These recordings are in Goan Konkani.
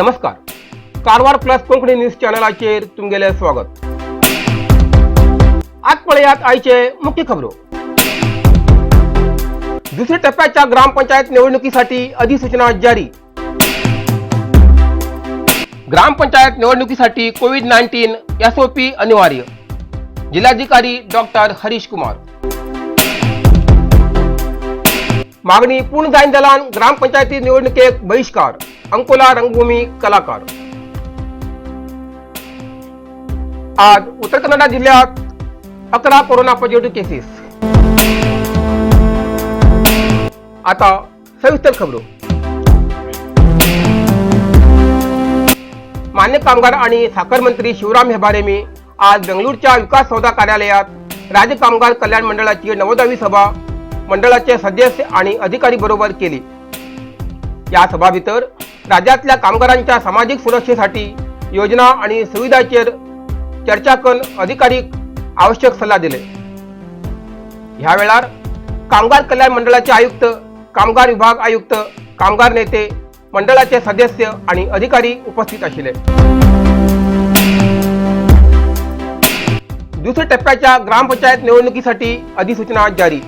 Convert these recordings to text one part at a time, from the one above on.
नमस्कार, कारवार प्लस कोंकणी न्यूज चॅनलाचेर तुमगेलें स्वागत. आज पळयात आयचे मुख्य खबरो. दुसऱ्या टप्प्याच्या ग्रामपंचायत निवडणुकीसाठी अधिसूचना जारी. ग्रामपंचायत निवडणुकीसाठी कोविड-19 एसओपी अनिवार्य, जिल्हाधिकारी डॉक्टर हरीश कुमार. मागणी पूर्ण जायन जाल्यान ग्रामपंचायती निवडणुकेक बहिष्कार, अंकोला रंगभूमी कलाकार. आज उत्तर कन्नडा जिल्ह्यात 11 कोरोना पॉझिटिव्ह केसेस. आता सविस्तर खबरो. मान्य कामगार आणि साखर मंत्री शिवराम हेबारेमी आज बेंगळूरच्या विकास सौदा कार्यालयात राज्य कामगार कल्याण मंडळाची 90वी सभा मंडळाचे सदस्य आणि अधिकारी बरोबर केली. या सभाभितर राज्यातल्या कामगारांच्या सामाजिक सुरक्षेसाठी योजना आणि सुविधाचेर चर्चा करून अधिकारी आवश्यक सल्ला दिले. ह्या वेळार कामगार कल्याण मंडळाचे आयुक्त, कामगार विभाग आयुक्त, कामगार नेते, मंडळाचे सदस्य आणि अधिकारी उपस्थित आशिल्ले. दुसऱ्या टप्प्याच्या ग्रामपंचायत निवडणुकीसाठी अधिसूचना जारी.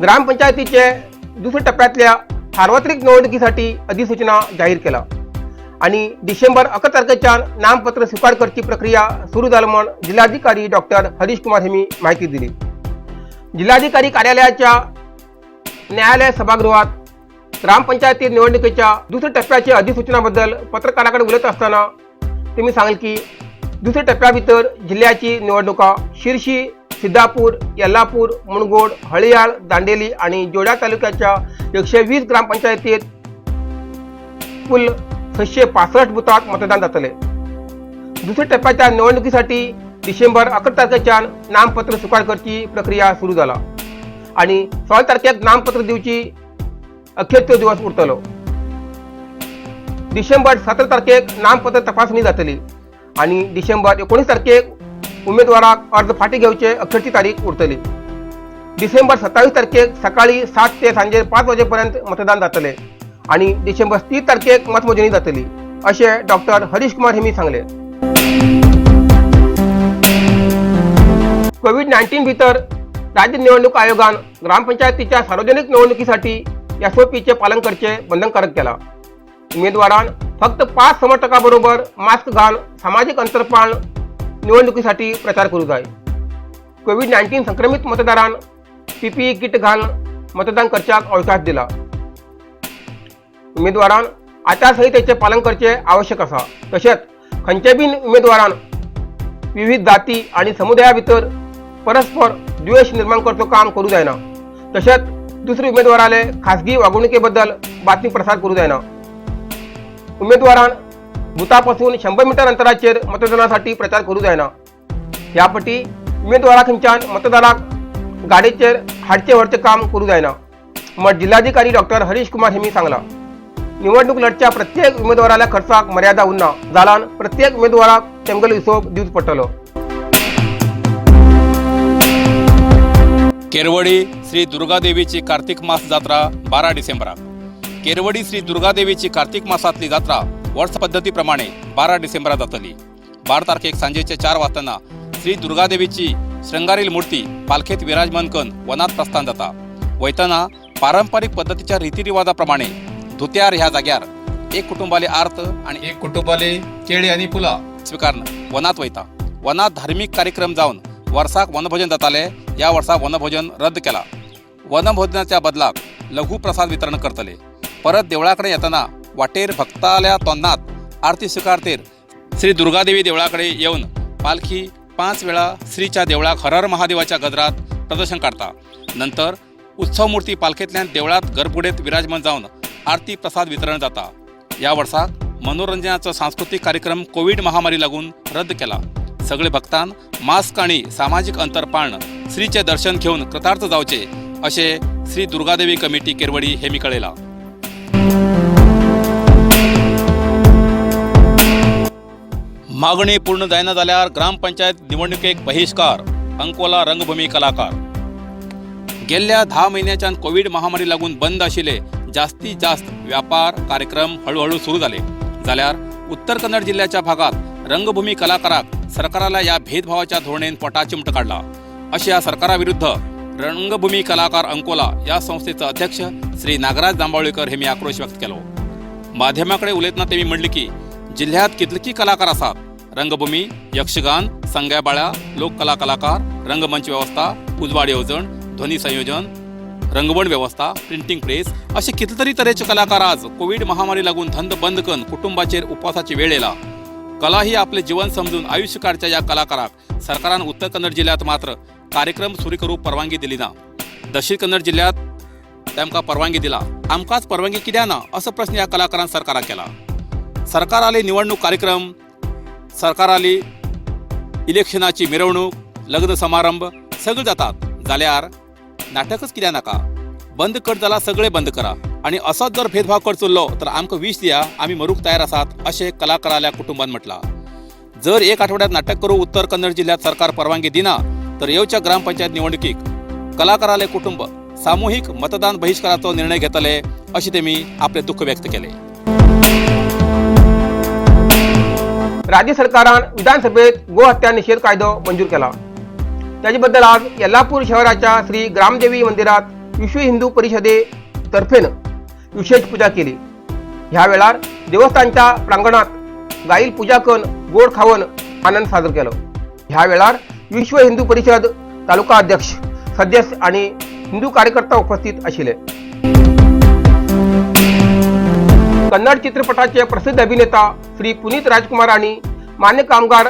ग्रामपंचायतीचे दुसऱ्या टप्प्यातल्या सार्वत्रिक निवडणुकीसाठी अधिसूचना जाहीर केला आणि डिसेंबर 11 तारखेच्या नामपत्र स्वीकार करची प्रक्रिया सुरू झाली म्हण जिल्हाधिकारी डॉक्टर हरीश कुमार यांनी माहिती दिली. जिल्हाधिकारी कार्यालयाच्या न्यायालय सभागृहात ग्रामपंचायती निवडणुकीच्या दुसऱ्या टप्प्याच्या अधिसूचनाबद्दल पत्रकाराकडे उलयत असताना त्यांनी सांगले की दुसऱ्या टप्प्याभितर जिल्ह्याची निवडणुका शिरशी, सिद्धापूर, यल्लापूर, मुणगोड, हळियाळ, दांडेली आणि जोड्या तालुक्याच्या 120 ग्रामपंचायतीत कुल 665 बुथात मतदान जातले. दुसऱ्या टप्प्याच्या निवडणुकीसाठी डिसेंबर 11 तारखेच्या नामपत्र स्वीकार करची प्रक्रिया सुरू झाला आणि 16 तारखेक नामपत्र दिवची अखेरचो दिवस उरतलो. डिसेंबर 17 तारखेक नामपत्र तपासणी जातली आणि डिसेंबर 19 तारखेक उमेदवाराक अर्ज फाटी घेवचे अखेरची तारीख उरतली. डिसेंबर 27 तारखेक सकाळी 7 ते सांजे 5 वाजेपर्यंत मतदान जातले आणि डिसेंबर 30 तारखेक मतमोजणी जातली, अशें डॉक्टर हरीश कुमार हेमी सांगले. कोविड-19 भितर राज्य निवडणूक आयोगान ग्रामपंचायतीच्या सार्वजनिक निवडणुकीसाठी एसओपीचे पालन करचे बंधनकारक केला. उमेदवारान फक्त 5 समर्थकाबरोबर मास्क घाल, सामाजिक अंतर पाळून निवडणुकीसाठी प्रचार करू जाय. कोविड-19 संक्रमित मतदारान पीपीई किट घालून मतदान करच्याक अवकाश दिला. उमेदवारान आचारसंहितेचे पालन करचे आवश्यक आसा. तशेंच खंयचे बीन उमेदवारान विविध जाती आणि समुदाया भितर परस्पर द्वेष निर्माण करचो काम करू जायना. तशेंच दुसरे उमेदवाराले खासगी वागणुकेबद्दल बातमी प्रसार करू जायना. उमेदवारान बुथापासून 100 मीटर अंतराचेर मतदानासाठी प्रचार करू जायना. ह्या पटी उमेदवारा खंयच्यान मतदाराक गाडयेचेर हाडचे व्हरचें काम करू जायना, मत जिल्हाधिकारी डॉक्टर हरीश कुमार हेमी सांगला. निवडणूक लढच्या प्रत्येक उमेदवाराल्या खर्चाक मर्यादा उरना जाल्यान प्रत्येक उमेदवाराक तेमगेलो हिशोब दिवचो पडटलो. केरवडी श्री दुर्गादेवीची कार्तिक मास जात्रा 12 डिसेंबराक. केरवडी श्री दुर्गादेवीची कार्तिक मासातली जात्रा वर्स पद्दतीप्रमाणे 12 डिसेंबराक जातली. 12 तारखेक सांजेचे 4 वाजताना श्री दुर्गादेवीची श्रंगारील मूर्ती पालखेत विराजमान करून वनात प्रस्थान जाता. वयतना पारंपरिक पद्दतीच्या रीतिरिवाजाप्रमाणे धुत्यार ह्या जाग्यार एक कुटुंबाले आर्त आणि एक कुटुंबाले केळी आणि फुला स्वीकारून वनात वयता. वनात धार्मिक कार्यक्रम जावन वर्साक वनभोजन जाताले. ह्या वर्सा वनभोजन रद्द केला. वनभोजनाच्या बदलाक लघु प्रसाद वितरण करतले. परत देवळाकडे येताना वाटेर भक्ताल्या तोंडात आरती स्वीकारतेर श्री दुर्गादेवी देवळाकडे येवन पालखी 5 वेळा श्रीच्या देवळाक हर हर महादेवाच्या गजरात प्रदर्शन काडता. नंतर उत्सव मूर्ती पालखेंतल्यान देवळात गर्भगुडीत विराजमान जावन आरती प्रसाद वितरण जाता. ह्या वर्साक मनोरंजनाचो सांस्कृतीक कार्यक्रम कोवीड महामारी लागून रद्द केला. सगळे भक्तान मास्क आणि सामाजीक अंतर पाळून श्रीचे दर्शन घेवन कृतार्थ जावचे अशें श्री दुर्गादेवी कमिटी केरवडी हेमी कळयला. मागणी पूर्ण जायना जाल्यार ग्रामपंचायत निवडणुकेक बहिष्कार, अंकोला रंगभूमी कलाकार. गेल्ल्या 10 म्हयन्याच्यान कोवीड महामारी लागून बंद आशिल्ले जास्तीत जास्त व्यापार कार्यक्रम हळूहळू सुरू जाले जाल्यार उत्तर कन्नड जिल्ह्याच्या भागात रंगभूमी कलाकाराक सरकाराला या भेदभावाच्या धोरणेन पोटाचिमट काढला. अशा या सरकाराविरुद्ध रंगभूमी कलाकार अंकोला या संस्थेचे अध्यक्ष श्री नागराज जांबावळीकर हे मी आक्रोश व्यक्त केलो. माध्यमाकडे उलयतना तेमी म्हणले की जिल्ह्यात कितलकी कलाकार आसात. रंगभूमी, यक्षगान, संग्याबाळा, लोककला कलाकार, रंगमंच व्यवस्था, उजवाड येवजण, ध्वनी संयोजन, रंगवण व्यवस्था, प्रिंटिंग प्रेस असे कितले तरी तरेचे कलाकार आज कोविड महामारी लागून धंद बंद करून कुटुंबाचेर उपवासाची वेळ येला. कला ही आपले जीवन समजून आयुष्य काडच्या या कलाकाराक सरकारान उत्तर कन्नड जिल्ह्यात मात्र कार्यक्रम सुरू करूंक परवानगी दिली ना. दक्षिण कन्नड जिल्ह्यात तांकां परवानगी दिला, आमकांच परवानगी कित्याक ना असो प्रश्न ह्या कलाकारान सरकाराक केला. सरकाराली निवडणूक कार्यक्रम, सरकाराली इलेक्शनाची मिरवणूक, लग्न समारंभ सगळे जातात जाल्यार नाटकच कित्याक नाका? बंद कर जाल्यार सगळे बंद करा आणि असोच जर भेदभाव करचो उरलो तर आमकां विश दिया, आमी मरूंक तयार आसात अशें कलाकाराल्या कुटुंबान म्हटलां. जर एक आठवड्यात नाटक करूं उत्तर कन्नड जिल्ह्यात सरकार परवानगी दिना तर येवच्या ग्रामपंचायत निवडणुकीक कलाकाराले कुटुंब सामुहीक मतदान बहिष्काराचो निर्णय घेतले अशें तेमी आपले दुःख व्यक्त केले. राज्य सरकारान विधानसभेत गोहत्या निषेध कायदो मंजूर केला. त्याचे बद्दल आज येल्लापूर शहराच्या श्री ग्रामदेवी मंदिरात विश्व हिंदू परिषदे तर्फेन विशेष पूजा केली. ह्या वेळार देवस्थानच्या प्रांगणात गाईल पूजा करून गोड खावन आनंद साजरो केलो. ह्या वेळार विश्व हिंदू परिषद तालुका अध्यक्ष, सदस्य आणि हिंदू कार्यकर्ता उपस्थित आशिल्ले. कन्नड चित्रपटाचे प्रसिद्ध अभिनेता श्री पुनीत राजकुमार आणि मान्य कामगार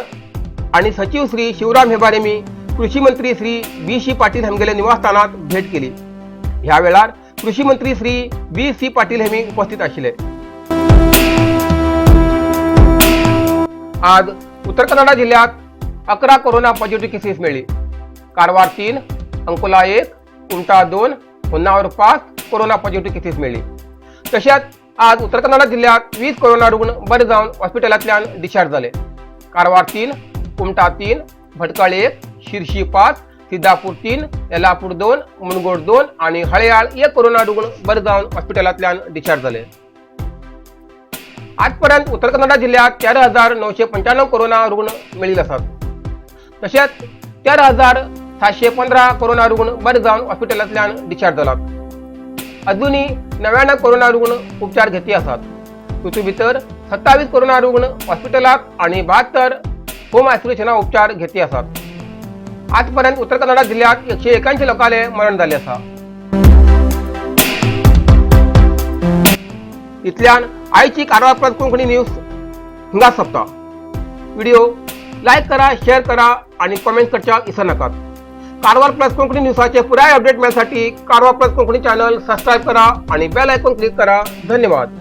आणि सचिव श्री शिवराम हेबारेमी कृषी मंत्री श्री बी सी पाटील हमगेले निवासस्थानात भेट केली. ह्या वेळार कृषी मंत्री श्री बी सी पाटील हेमी उपस्थित आशिल्ले. आज उत्तर कन्नडा जिल्ह्यात 11 कोरोना पॉझिटिव्ह केसेस मिळली. Karwar 3, Ankola 1, Kumta 2, Honnavar 5 corona positive cases मिळली. तशेंच आज उत्तर कन्नडा जिल्ह्यात 20 कोरोना रुग्ण बरे जावन हॉस्पिटलांतल्यान डिस्चार्ज जाले. कारवार 3, कुमठा 3, भटकळ 1, शिरशी 5, सिद्धापूर 3, येलापूर 2, मुनगोड 2 आणि हळयाळ 1 कोरोना रुग्ण बरे जावन हॉस्पिटलांतल्यान डिस्चार्ज जाले. आजपर्यंत उत्तर कन्नडा जिल्ह्यात 13,995 कोरोना रुग्ण मेळिल्ले आसात. तशेंच 13,715 कोरोना रुग्ण बरे जावन हॉस्पिटलांतल्यान डिस्चार्ज जालात. अजूनही 99 कोरोना रुग्ण उपचार घेती आसात. तातूंत भितर 27 कोरोना रुग्ण हॉस्पिटलात आणि 72 होम आयसोलेशना उपचार घेती आसात. आजपर्यंत उत्तर कन्नडा जिल्ह्यात 181 लोकांले मरण जाल्लें आसा. इतल्यान आयची कारवार प्लस कोंकणी न्यूज हिंगाच सोंपता. व्हिडिओ लायक करा, शेअर करा आणि कमेंट करच्याक विसर नाकात. कारवार प्लस कोंकणी न्यूजाचे पुराय अपडेट मेळसाठी Karwar plus Konkani channel subscribe करा आणि बेल आयकॉन क्लिक करा. धन्यवाद.